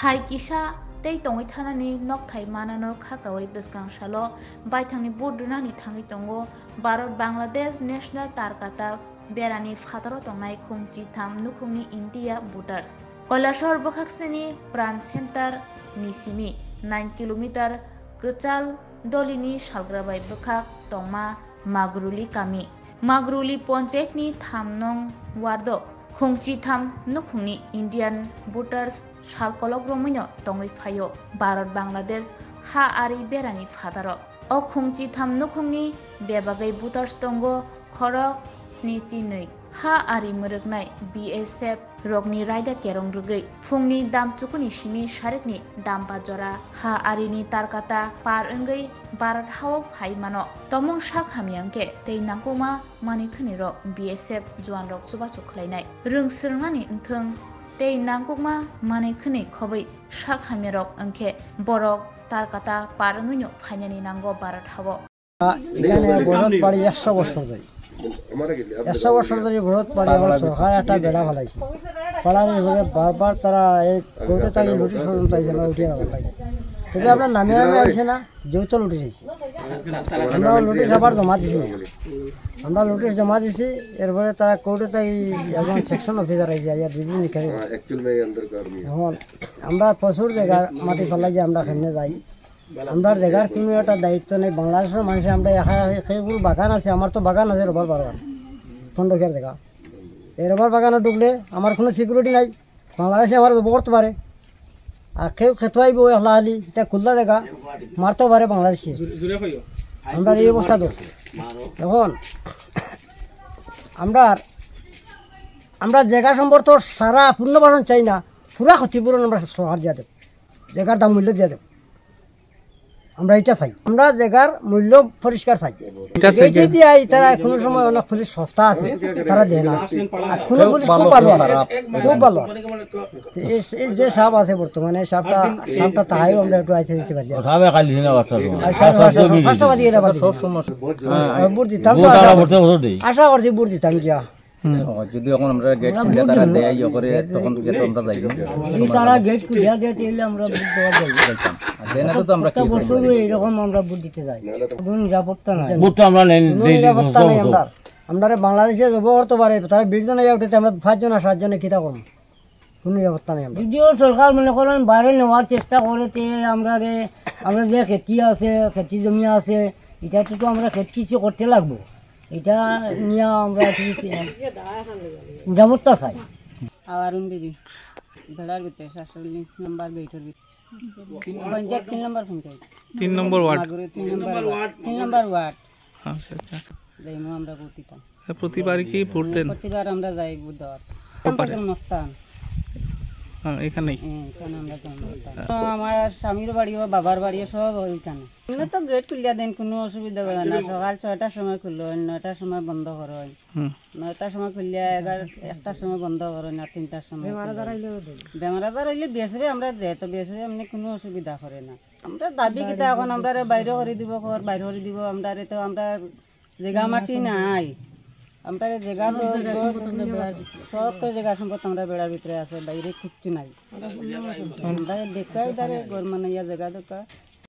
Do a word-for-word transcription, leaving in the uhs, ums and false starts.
Hai kisa tei tongwi thanani nokthai manano kha kaui bwskang salo baithangni vote rwnani thangwi tongo Bharat Bangladesh National Tarkata berani phataro tongnai khungchi tham nukhungni India voters. Kailasahar bwkhaksnini Pran Center ni simi nine kilometer kwchal dolini salgra bai bwkhak tongma Magruli kami. Magruli ponchayatni tham nong wardo khungchi tham nukhungni Indian voters salkolok romwino tongwi phaio Bharat Bangladesh ha ari berani phataro. O khungchi tham nukhungni bebagwi voters tongo khorok sni chi nwi. Ha ari mwrwknai B S F rokni raida kerong rwgwi phungni damchukuni simi sarikni damba jora ha arini tarkata par wngwi Bharat hao phai mano. Tomung sak hamya wngkhe tei nangkukma manwi khwnwi rok B S F juan rok chubachu khlainai. Rwng swrwngnani wngthwng tei nangkukma manwi khwnwi khobwi sak hamya rok wngkhe borok tarkata par wngwino phainani nango Bharat hao. এখানে বরহত পাড়ি একশো বছর ধরে, একশো বছর ধরে বরহত পাড়ি আমার সরকার একটা বেড়া ফেলাইছে। ফেলানোর পরে বারবার তারা এই কোর্টে তাকে নোটিশ পর্যন্ত আইছে না, উঠিয়ে দেওয়া লাগে। তবে আপনার নামে আমি আইছে না, যেহেতু নোটিশ আইছে। আমরা নোটিশ আবার জমা দিছি। আমরা নোটিশ জমা দিছি, এরপরে তারা কোর্টে তাই একজন সেকশন অফিসার আইছে, আইয়া দুই দিন এখানে। এখন আমরা প্রচুর জায়গা মাটি ফেলাই যে আমরা এখানে যাই। আমরা জায়গার কোনো একটা দায়িত্ব নেই। বাংলাদেশের মানুষ আমরা একা, একা কেবল বাগান আছে, আমার তো বাগান আছে, রবার বাগান, পনেরো বিঘা জায়গা। এই রবার বাগানে ঢুকলে আমার কোনো সিকিউরিটি নাই। বাংলাদেশে আমার জবর করতে পারে, আর কেউ খেতে আইব, হালাহালি, এটা খোলা জায়গা, মারতেও পারে বাংলাদেশে। আমরা এই অবস্থা তো এখন আমরা, আমরা জায়গা সম্পর্ক সারা পুনর্বাসন চাই না, পুরা ক্ষতিপূরণ আমরা সরকার দিয়ে দেব, জায়গার দাম মূল্য দিয়ে দেব। আমরা এটা চাই, আমরা জায়গার মূল্য পরিষ্কার চাই। এটা চাই এই যে যে দিয়া এই তারা কোনো সময় অনেক পুলিশ সস্তা আছে, তারা দেয় না। আর কোনো পুলিশ খুব ভালো আছে, খুব ভালো আছে। এই, এই যে সাহেব আছে বর্তমানে, সাহেবটা, সাহেবটা তাহাইও আমরা একটু আইসে দিতে পারি। সাহেব কাল দিনে বাচ্চা সময়। আর সাহেব বাচ্চা সময়, পাঁচটা বাজে গেলে বাজে। সব সময়। আর ভোট দিতাম তো ভোট আশা আমরা করছি। ভোটে ভোট দেই। আশা করছি ভোট দিতাম গিয়া। হুম। ও, যদি এখন আমরা গেট খুলে তারা দেয়, ইয়ে করে, তখন গেট আমরা যাই। যদি তারা গেট খুলে দেয়, তাহলে আমরা ভোট দেওয়া যাই। যাইতাম। আর দেয় না তো, তো আমরা কি করবো? এরকম আমরা ভোট দিতে যাই। কোনো নিরাপত্তা নাই। ভোট তো আমরা নেই, কোনো নেই, নিরাপত্তা নেই। আমরা, আমরা বাংলাদেশে জব করতে পারে, তারা বিশ জন আইয়া উঠে, আমরা পাঁচ জন আর সাত জনে কিতা করবো? কোনো নিরাপত্তা নেই আমরা। যদিও সরকার মনে করেন বাইরে নেওয়ার চেষ্টা করে, তে আমরা রে, আমরা যে খেতি আছে, খেতি জমি আছে, এটাতে তো আমরা খেত কিছু করতে লাগবো। এটা নিয়ে আমরা কি নিরাপত্তা চাই। আওয়ারুন বিবি, বেড়ার ভিতরে সাতচল্লিশ নম্বর গেটের ভিতরে। পঞ্চায়েত তিন নম্বর পঞ্চায়েত। তিন নম্বর ওয়ার্ড। মাগুরে তিন নম্বর ওয়ার্ড। তিন নম্বর ওয়ার্ড। আচ্ছা, আচ্ছা। যাইমু আমরা ভোট দিতাম। এ, প্রতিবারই কি ভোট দেন? প্রতিবার আমরা যাই ভোট দেওয়ার। আমরা জন্মস্থান। হ্যাঁ, এখানেই। হ্যাঁ, এখানে আমরা জন্মস্থান। তো আমার স্বামীর বাড়িও, বাবার বাড়িও সব ওইখানে। এমনি তো গেট খুলিয়া দেন, কোনো অসুবিধা হয় না। সকাল ছয়টার সময় খুলইন, নয়টার সময় বন্ধ করইন। হুম। নয়টার সময় খুলিয়া এগারো, একটার সময় বন্ধ করইন, আর তিনটার সময় খুলইন। বেমার আজার হইলে বেচবে, আমরা দে তো বেচবে, এমনি কোনো অসুবিধা করে না। আমরা দাবি কিতা এখন? আমরারে বাইরে করে দিব, ঘর বাইরে করে দিব। আমরারে তো, আমরা জায়গা মাটি নাই। আমরারে জায়গা তো, সব তো জায়গা সম্পদ আমরা বেড়ার ভিতরে আছে, বাইরে কিচ্ছু নাই। আমরা দেখাই দাঁড়ে ঘর বানাইয়া জায়গা দরকার।